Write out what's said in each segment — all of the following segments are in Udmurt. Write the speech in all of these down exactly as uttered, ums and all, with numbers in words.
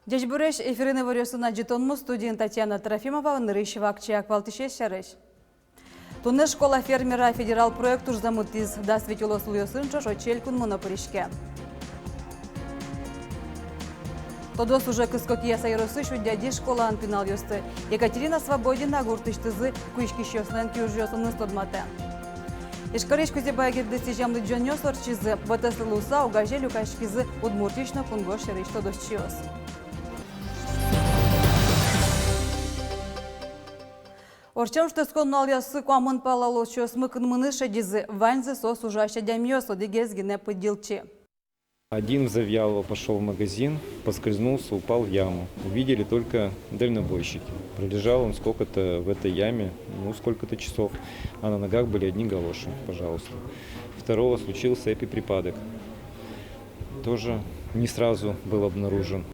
Ӟечбуресь! Эфирын иворъёсын адӟытонмы, студиын Татьяна Трофимова. Нырысь вакчияк валтӥсез сярысь. Туннэ «Школа фермера» федерал проект ужзэ мытӥз. Дас вить улосвылъёсын ӵош отчы элькунмы но пыриське. Тодос уже кыско Кияса ёросысь Удьяди школаын пиналъёсты. Екатерина Свободина гуртысьтызы куиськисьёслэн киужъёсыныз тодматэ. Ижкарысь Кузебай Гердлы сӥзем лыдӟонъёс ортчизы. Вотэслы луыса огазе люкаськизы Удмуртиысь но кунгож сьӧрысь тодосчиос. Ортчем шутэтскон нуналъёсы куамын пала улосчиосмы кынмыны шедизы. Ваньзы соос ужась адямиос, одӥгез гинэ пыдӟылчи. Один в Завьялово пошёл в магазин, поскользнулся, упал в яму. Увидели только дальнобойщики. Пролежал он сколько-то в этой яме, ну, сколько-то часов, а на ногах были одни галоши, пожалуйста. Второго случился эпиприпадок. Тоже не сразу был обнаружен.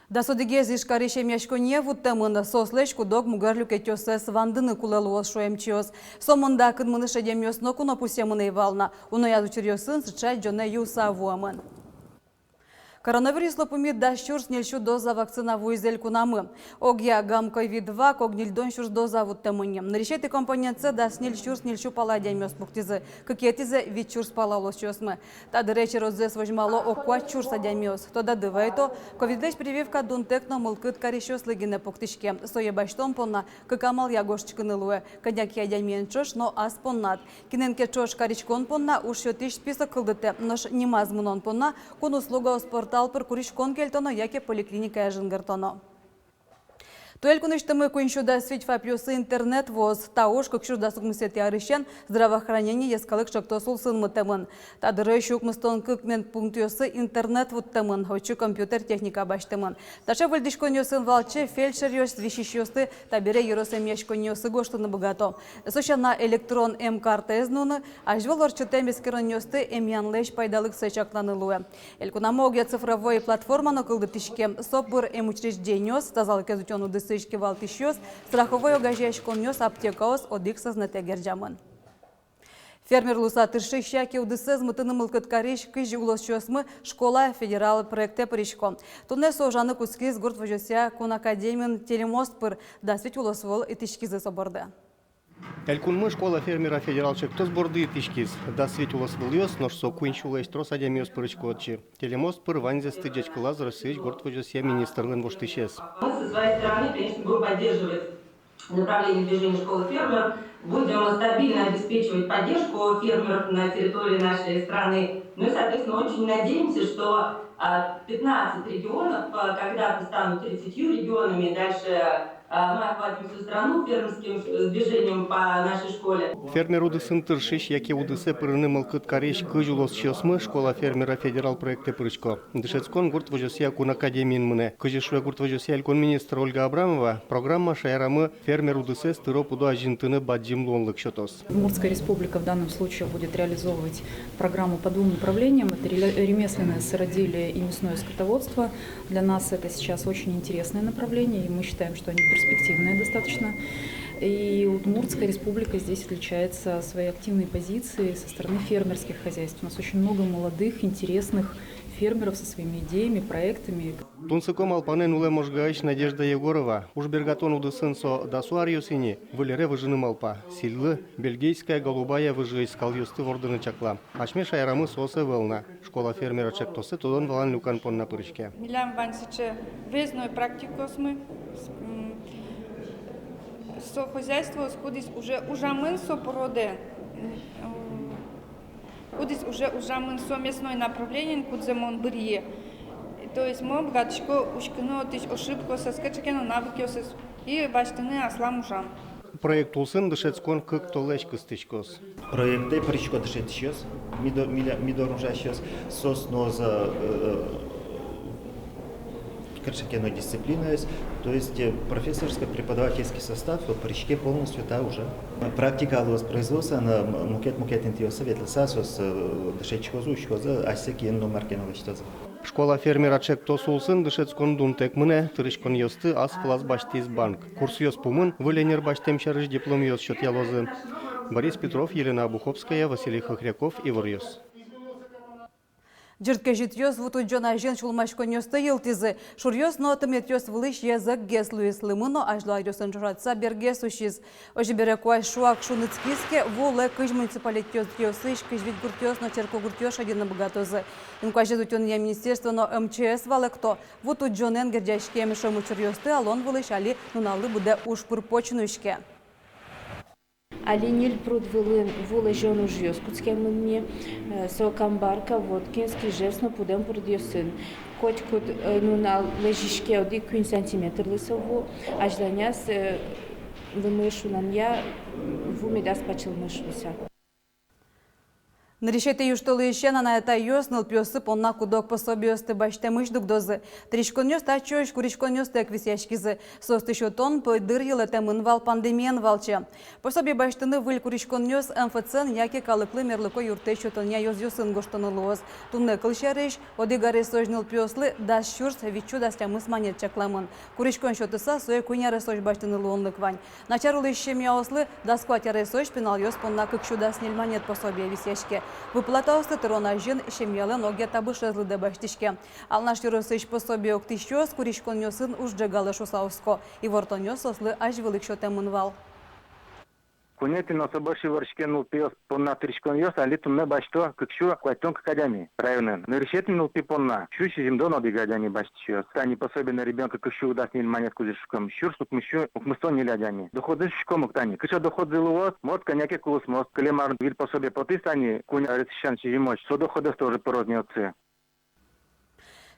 Дас одӥгез Ижкарысь эмъяськонние вуттэмын. Соослэсь куд-ог мугор люкетъёссэс вандыны кулэ луоз, шуо эмчиос. Сомында кынмыны шедемъёс ноку но пусъемын ӧй вал на. Унояз учыръёсын сыӵе адӟонэ юыса вуэмын. Коронавируслы пумит дас сюрс ньыльсю доза вакцина вуиз элькунамы. Огъя гам-ковид вак ог ньыльдон сюрс доза вуттэмын ни. Нырысетӥ компонентсэ дас ньыль сюрс ньыльсю пала адямиос пуктӥзы, кыкетӥзэ вить сюрс пала улосчиосмы. Та дыре черодзэс возьмало ог куать сюрс адямиос. Тодады вайто, ковидлэсь прививка дунтэк но мылкыд карисьёслы гинэ пуктӥське. Сое басьтон понна кык амалъя гожтӥськыны луэ: кӧня ке адямиен ӵош но ас поннад. Кинэн ке ӵош кариськон понна уж сётӥсь список кылдытэ, нош нимаз мынон понна кун услугаос портал пыр куриськон кельтоно яке поликлиникае жингыртоно. Туэ элькунысьтымы куинь сю дас вить ФАПъёсы интернет вуоз. Та уж кык сюрс дас укмысэтӥ арысен «Здравоохранение» йӧскалык ӵектос улсын мытэмын. Та дырозь укмыстон кык медпунктъёсы интернет вуттэмын, отчы компьютер техника басьтэмын. Таӵе выльдӥськонъёсын валче фельдшеръёс висисьёсты табере ёрос эмъяськонниосы гожтыны быгато. Со сяна, электрон эмкартаез нуыны, азьвыл ортчытэм эскеронъёсты эмъянлэсь пайдалыксэ чакланы луэ. Элькунамы огъя цифровой платформа но кылдытӥське. Со пыр эмучреждениос, тазалыкез утён удысысь кивалтӥсьёс, страховой огазеяськонъёс, аптекаос одӥг сӧзнэтэк герӟамын. Фермер луыса тыршись яке удысэз мытыны мылкыд карись кызь улосчиосмы «Школа» федерал проектэ пырисько. Туннэ со ужаны кутскиз гурт возёсъя кун академиын телемост пыр. Дас вить улосвыл итӥськизы со борды. Элькунмы «Школа фермера» федерал ӵектос борды итӥськиз. Дас вить улосвылъёс, нош со куинь сюлэсь трос адямиос пырисько отчы. Телемост пыр ваньзэсты ӟечкылаз Россиысь гурт возёсъя министрлэн воштӥсез. Мы со своей стороны, конечно, будем поддерживать направление движения «Школа фермера». Будем стабильно обеспечивать поддержку фермеров на территории нашей страны. Ну и, соответственно, очень надеемся, что, а, пятнадцать регионов, а, когда-то станут тридцатью регионами. Дальше, а, мы охватим всю страну фермерским, э, движением по нашей школе. Фермер удысын тыршись яке удысэ пырыны мылкыд карись кызь улосчиосмы «Школа фермера» федерал проектэ пырисько. Дышетскон гурт возёсъя кун академиын мынэ. Кызьы шуэ гурт возёсъя элькун министр Ольга Абрамова, программа шаерамы фермер удысэз тыро-пыдо азинтыны бадӟым луонлык сётоз. Удмуртская Республика в данном случае будет реализовывать программу по двум направлениям. Это реле-, ремесленное сыроделие и мясное скотоводство. Для нас это сейчас очень интересное направление, и мы считаем, что они перспективные достаточно. И Удмуртская Республика здесь отличается своей активной позицией со стороны фермерских хозяйств. У нас очень много молодых, интересных фермеров со своими идеями, проектами. Тунсыко малпанэн улэ Можгаысь Надежда Егорова. Ужбергатон удысын со дасо аръёс ини, выль ёзэ выжыны малпа. Сӥльлы бельгийская голубая выжыысь скалъёсты вордыны чакла. Асьме шаерамы соос ӧвӧл на. «Школа фермера» ӵектосэ тодон-валан люкан понна пыриське. Милям вань сыӵе выездной практикаосмы. М, со хозяйствоос, кудӥз уже ужамын со породэ. М, кудӥз уже ужамын со мясной направлениен, кудзэ мон быръи. То есть мон быгатӥсько учкыны отысь ошибкаосыз, кыӵе ке но навыкъёсыз и басьтыны аслам ужам. Проект улсын дышетскон кык толэзь кыстӥськоз. Проектэ пырисько дышетӥсьёс, ми до-, миля-, ми дорын ужасьёс, соос нуозы, э, кыӵе ке но дисциплинаез, то есть, э, профессорско-преподавательский состав, вот, пыриське полностью та уже. Практика луоз производствоын, м-, мукет-мукет интыосы ветлыса, соос, э, дышетскозы, учкозы, асьсэ киын но мар ке но лэсьтозы. «Школа фермера» ӵектос улсын дышетскон дунтэк мынэ, тырыськонъёсты ас вылаз басьтӥз банк. Курсъёс пумын выль ӧнер басьтэм сярысь дипломъёс сётъялозы. Борис Петров, Елена Обуховская, Василий Хохряков, «Иворъёс». Ӟырт кезьытъёс ву тудӟон азьын сюлмаськонъёсты йылтӥзы. Шуръёс но тыметъёс вылысь йӧ зӧкгес луиз, лымы но азьло аръёсын ӵошатыса бергес усиз. Озьы бере куазь шуак шуныт киске, ву улэ кызь муниципалитетъёсысь кызь вить гуртъёс но черкогуртъёс шедьыны быгатозы. Инкуазез утёнъя министерство но М Ч С валэкто: ву тудӟонэн герӟаськем шӧм учыръёсты алон вылысь али нуналлы быдэ уж пыр-поч нуиське. Али Ниль пруд вылын ву лэзён ужъёс кутскемын ни, э, со Камбарка, Воткинск, Ижевск но Пудем прудъёсын. Котькуд, э, нунал лэзиське одӥг-куинь сантиметрлы со ву, азьланяз, э, лымы шунонъя, м, ву медаз пачылмы шуыса. Нырысетӥ южтолэзьысен анай-атайёс нылпиоссы понна куд-ог пособиосты басьтэмысь дугдозы. Тыриськонъёс татчыозь куриськонъёстэк висъяськизы. Соосты сётон пӧйдыр йылэтэмын вал пандемиен валче. Пособие басьтыны выль куриськонъёс М Ф Ц-ын яке калыклы мерлыко юрттэт сётонъя ёзъёсын гожтыны луоз. Туннэ, кылсярысь, одӥг аресозь нылпиослы дас сюрс витьсю дас тямыс манет чакламын. Куриськон сётыса, сое куинь аресозь басьтыны луонлык вань. Начар улӥсь семьяослы дас куать аресозь пиналъёс понна кыксю дас ньыль манет пособие висъяське. Выплатаосты тырон азьын семьялэн огъя табышез лыдэ басьтӥське. Алнаш ёросысь пособие октӥсьёс куриськонъёсын уж ӝегалы шуыса оско. Ивортонъёс соослы азьвыл ик сётэмын вал. Куинетӥ но со бӧрсьы ивортӥськем нылпиос понна тыриськонъёс али туннэ басьто кыксю куатьтон кык адями районын. Нырысетӥ нылпи понна сю сизьымдон одӥг адями басьтӥсьёс. Тани пособие на ребёнка кыксю дас ньыль манет кузьы шуком, сюрс укмыссю укмыстон ньыль адями. Доходзы шуком ук тани. Кыӵе доходзы луоз, мод кӧня ке кулэсмоз. Кылем арын выль пособие потӥз тани, куинь аресысен сизьымозь, со доходэз тоже пыроз ни отчы.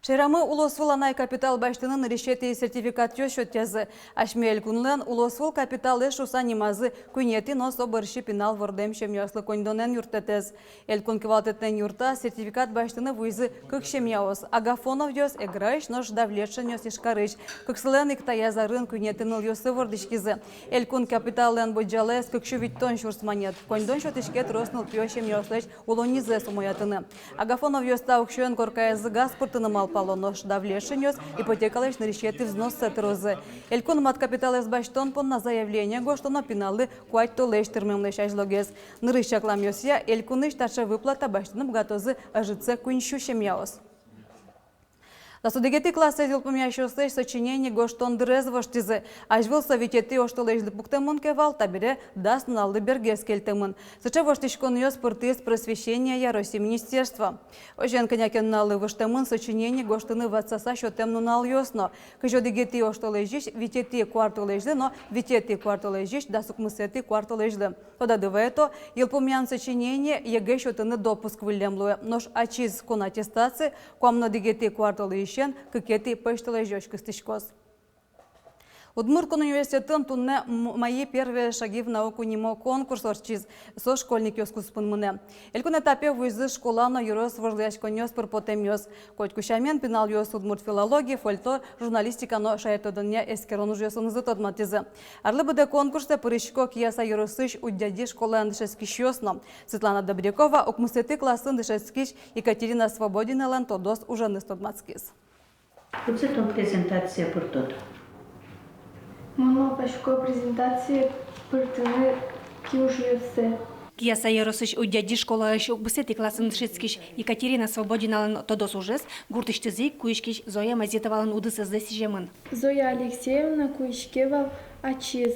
Шаерамы улосвыл анай капитал басьтыны нырысетӥ сертификатъёс сётъязы. Асьме элькунлэн улосвыл капиталэз шуыса нимазы куинетӥ но со бӧрсьы пинал вордэм семьяослы коньдонэн юрттэтэз. Элькун кивалтэтэн юртаз, сертификат басьтыны вуизы кык семьяос: Агафоновъёс Эграысь, нош Давлетшинъёс Ижкарысь. Кыксылэн ик таяз арын куинетӥ нылъёссы вордӥськизы. Элькун капиталлэн быдӟалаез кыксю витьтон сюрс манет. Коньдон сётӥське трос нылпиё семьяослэсь улоннизэс умоятыны. Агафоновъёс та уксёен коркаезлы газ пыртыны малпало, нош Давлетшинъёс ипотекалэсь нырысетӥ взноссэ тырозы. Элькун мат капиталэз басьтон понна заявление гожтоно пиналлы куать толэзь тырмемлэсь азьлогес. Нырысь чакламъёсъя, элькунысь таӵе выплата басьтыны быгатозы ӧжытсэ куинь сю семьяос. Дас одӥгетӥ классэз йылпумъясьёслэсь сочинение гожтон дырез воштӥзы. Азьвыл со витетӥ оштолэзьлы пуктэмын ке вал, табере дас нуналлы бергес кельтэмын. Сыӵе воштӥськонъёс пыртӥз просвещениея Россиысь министерство. Озьыен, кӧня ке нуналлы выжтэмын сочинение гожтыны ватсаса сётэм нуналъёс но. Кызь одӥгетӥ оштолэзьысь витетӥ куартолэзьлы но витетӥ куартолэзьысь дас укмысэтӥ куартолэзьлы. Тодады вайто, йылпумъян сочинение ЕГЭ сётыны допуск выллем луэ. Нош ачиз кун аттестация куамын одӥгетӥ куартолэзьысен кыкетӥ пӧсьтолэзёзь кыстӥськоз. Удмурт кун университетын туннэ м-, «Мои первые шаги в науку» нимо конкурс ортчиз. Со школьникъёс куспын мынэ. Элькун этапе вуизы школа но ёрос вожвылъяськонъёс пыр потэмъёс. Котьку сямен, пиналъёс удмурт филология, фольклор, журналистика но шаертодонъя эскерон ужъёсынызы тодматӥзы. Арлы быдэ конкурсэ пырисько Кияса ёросысь Удьяди школаын дышетскисьёс но. Светлана Добрякова укмысэтӥ классын дышетскись Екатерина Свободиналэн тодос уженыз тодматскиз. Кудзэ тон презентация пыртод? Мон малпасько презентация пыртыны киужъёссэ. Кияса ёросысь Удьяди школаысь укмысэтӥ классын дышетскись Екатерина Свободиналэн тодос ужез гуртысьтызы ик куиськись Зоя Мазитовалэн удысызлы сӥземын. Зоя Алексеевна куиське вал ачиз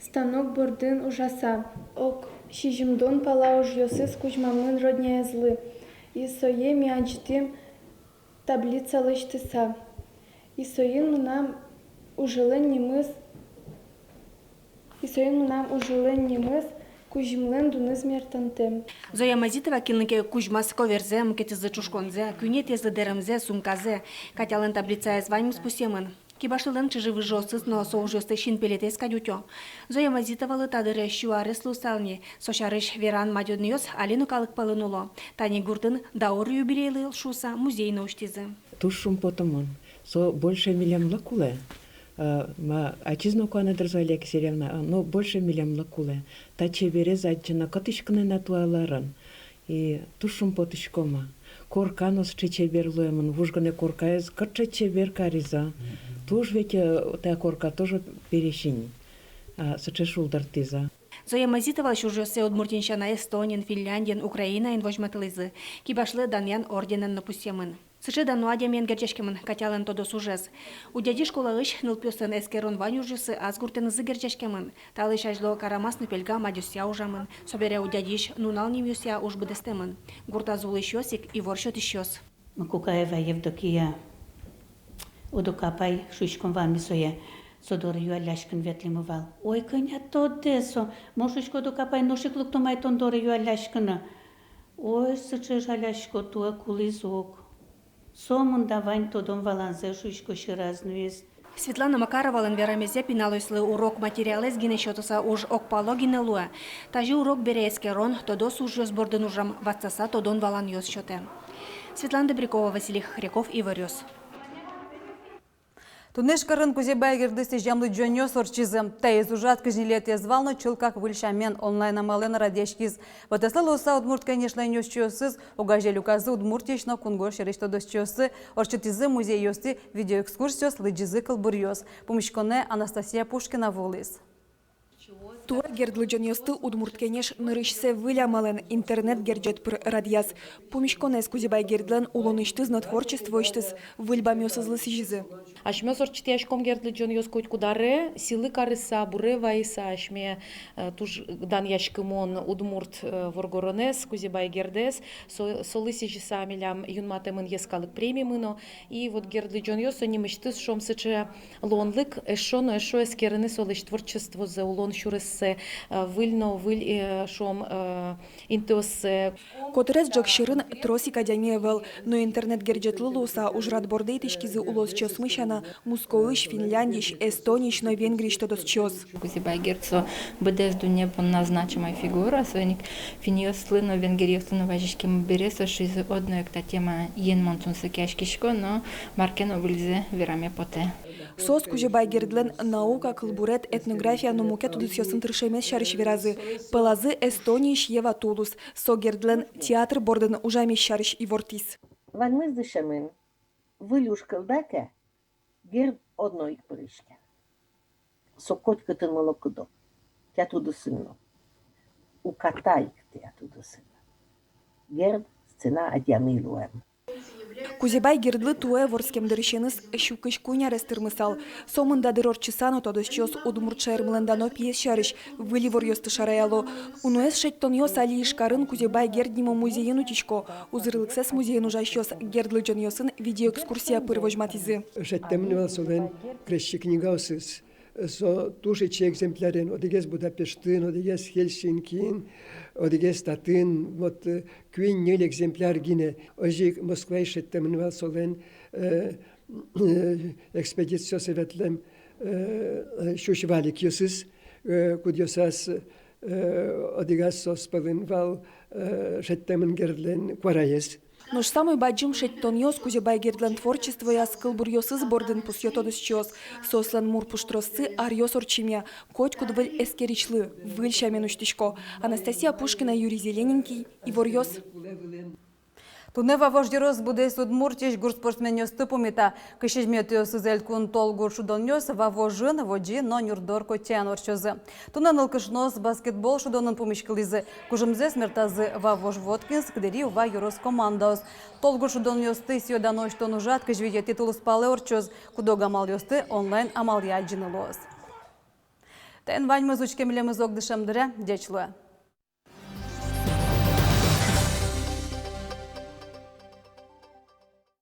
станок бордын ужаса. Ог сизьымдон пала ужъёсыз кузьмамын родняезлы. И сое ми адӟытӥм таблица лэсьтыса. И соин мынам ужелэн нимыз, и соин мынам ужелэн нимыз «Кузьымлэн дуныз мертантэм». Зоя Мазитова кинлы ке кузьмаз коверзэ, мукетызлы чушконзэ, куинетӥезлы дэрэмзэ, сумказэ. Катялэн таблицаез ваньмыз пусъемын. Кибашлылэн чыжы-выжыосыз но со ужъёсты синпелетэз кадь утё. Зоя Мазитовалы та дыре сю арес луысал ни. Со сярысь веран-мадёнъёс али но калык пӧлын уло. Тани гуртын даур юбилейлы шуыса музей но усьтӥзы. Туж шумпотымон. Со больше милемлы кулэ. Э, ма, ачиз но куанэ, дыр, Зоя Алексеевна, а, но больше милемлы кулэ. Та чеберез адӟыны кытысь ке но ӧй на туала арын. И туж шумпотӥськом. Корка но сыӵе чебер луэмын, вуж гинэ коркаез кыӵе чебер кариз-а. Туж ведь, э, та корка тоже пересьын, а, сыӵе шулдыртӥз-а. Зоя Мазитовалэсь ужъёссэ Удмуртиын сяна Эстониын, Финляндиын, Украинаын возьматылӥзы. Кибашлы Данъян орденэн но пусъемын. Сыӵе дано адямиен герӟаськемын Катялэн тодос ужез. Удядьи школаысь нылпиослэн эскерон вань ужъёссы ас гуртэнызы герӟаськемын. Талэсь азьло Карамас но Пельга мадёсъя ужамын. Собере Удядьысь нунал нимъёсъя уж быдэстэмын. Гуртаз улӥсьёс ик ивор сётӥсьёс. Макукаева Евдокия, Удук апай, шуиськом вал ми сое, со доры юалляськыны ветлӥмы вал. Ой, кӧня тодэ со, мон, шуисько, Удук апай, нош ик лыктом ай тон доры юалляськыны. Ой, сыӵе жалясько, туэ кулӥз ук. Сомында вань тодон-валанзэ, шуисько, сьӧраз нуиз. Светлана Макаровалэн верамезъя, пиналъёслы урок материалэз гинэ сётыса уж огпало гинэ луэ. Тазьы урок бере эскерон, тодос ужъёс бордын ужам ватсаса тодон-валанъёс сётэ. Светлана Добрякова, Василий Хохряков, «Иворъёс». Туннэ Ижкарын Кузебай Гердлы сӥзем лыдӟонъёс ортчизы. Таиз ужрад кызь ньылетӥез вал но чылкак выль сямен, онлайн амалэн радъяськиз. Вотэслы луыса, Удмурт Кенешлэн ёзчиосыз огазе люказы Удмуртиысь но кунгож сьӧрысь тодосчиосты, ортчытӥзы музейёсты видеоэкскурсиос, лыдӟизы кылбуръёс. Пумиськонэ Анастасия Пушкина вуылӥз. Туэ Герд лыдӟонъёсты Удмурт Кенеш нырысьсэ выль амалэн, интернет герӟет пыр радъяз. Пумиськонэз Кузебай Гердлэн улонысьтыз но творчествоысьтыз выль бамъёсызлы сӥзизы. Асьмеос ортчытӥськом Герд лыдӟонъёс котькуд аре, сӥлы карыса, буре вайыса, асьме, э, туж данъяськымон удмурт, э, воргоронэз, Кузебай Гердэз, со-, солы сӥзьыса милям юнматэмын йӧскалык премимы но. И вот Герд лыдӟонъёс, со нимысьтыз, шуом, сыӵе луонлык эшшо но эшшо эскерыны солэсь творчествозэ, улон сюрессэ, э, выль но выль, э, шуом, э, интыоссэ. Котырес ӝӧк сьӧрын трос ик адями ӧвӧл, но интернет герӟетлы луыса ужрад борды итӥськизы улосчиосмы сяна Мускоысь, Финляндиысь, Эстониысь но Венгриысь тодосчиос. Кузебай Герд со быдэс дунне понна значимая фигура, соин ик финнъёслы но, венгеръёслы но вазиськемы бере, соос шуизы: одно ик та темаен мон тунсыкъяськисько, но мар ке но выльзэ вераме потэ. Соос Кузебай Гердлэн наука, кылбурет, этнография но мукет удысъёсын тыршемез сярысь веразы. Пӧлазы Эстониысь Ева Тулус. Со Гердлэн театр бордын ужамез сярысь ивортӥз. Ваньмыз дышемын, выль уж кылда ке, Герд одно ик пыриське. Со котькытын мылокыдо, тӥяд удысын но. Уката ик тӥяд удысын но. Герд сцена адями луэм. Кузебай Гердлы туэ вордскем дырысеныз сю кызь куинь арес тырмысал. Сомында дыр ортчыса но тодосчиос удмурт шаермылэн дано пиез сярысь выль иворъёсты шараяло. Уноез шедьтонъёс али Ижкарын Кузебай Герд нимо музейын утисько. Узырлыксэс музейын ужасьёс Герд лыдӟонъёсын видеоэкскурсия пыр возьматӥзы. Шедьтэмын вал солэн крезьчи книгаосыз. Со туж ичи экземплярен, одӥгез Будапештын, одӥгез Хельсинкиын, одӥгез татын, вот, э, куинь-ньыль экземпляр гинэ. Озьы ик Москваысь шедьтэмын вал солэн, э, э, экспедициосы ветлэм, э, э, сюсь валикъёсыз, э, кудъёсаз, э, одӥгаз соос пӧлын вал, э, шедьтэмын Гердлэн куараез. Нош самой бадӟым шедьтонъёс Кузебай Гердлэн творчествояз, кылбуръёсыз бордын, пусъё тодосчиос. Соослэн мур пуштроссы аръёс ортчемъя, котькуд выль эскерисьлы выль сямен усьтӥсько. Анастасия Пушкина, Юрий Зелененький, «Иворъёс». Туннэ Вавож ёрос быдэс Удмуртиысь гурт спортсменъёсты пумита. Кызь сизьыметӥосыз элькун толгурт шудонъёс Вавожын, Водӟын но Нюрдор котян ортчозы. Туннэ нылкышноос баскетбол шудонын пумиськылӥзы. Кужымзэс мертазы Вавож — Воткинск, Дэри — Ува ёрос командаос. Толгурт шудонъёсты сӥё-дано усьтон ужрад кызь витетӥ тулыспалэ ортчоз. Куд-ог амалъёсты онлайн амалъя адӟыны луоз. Таин ваньмыз. Учке милемыз огдышем дыре. Ӟеч луэ.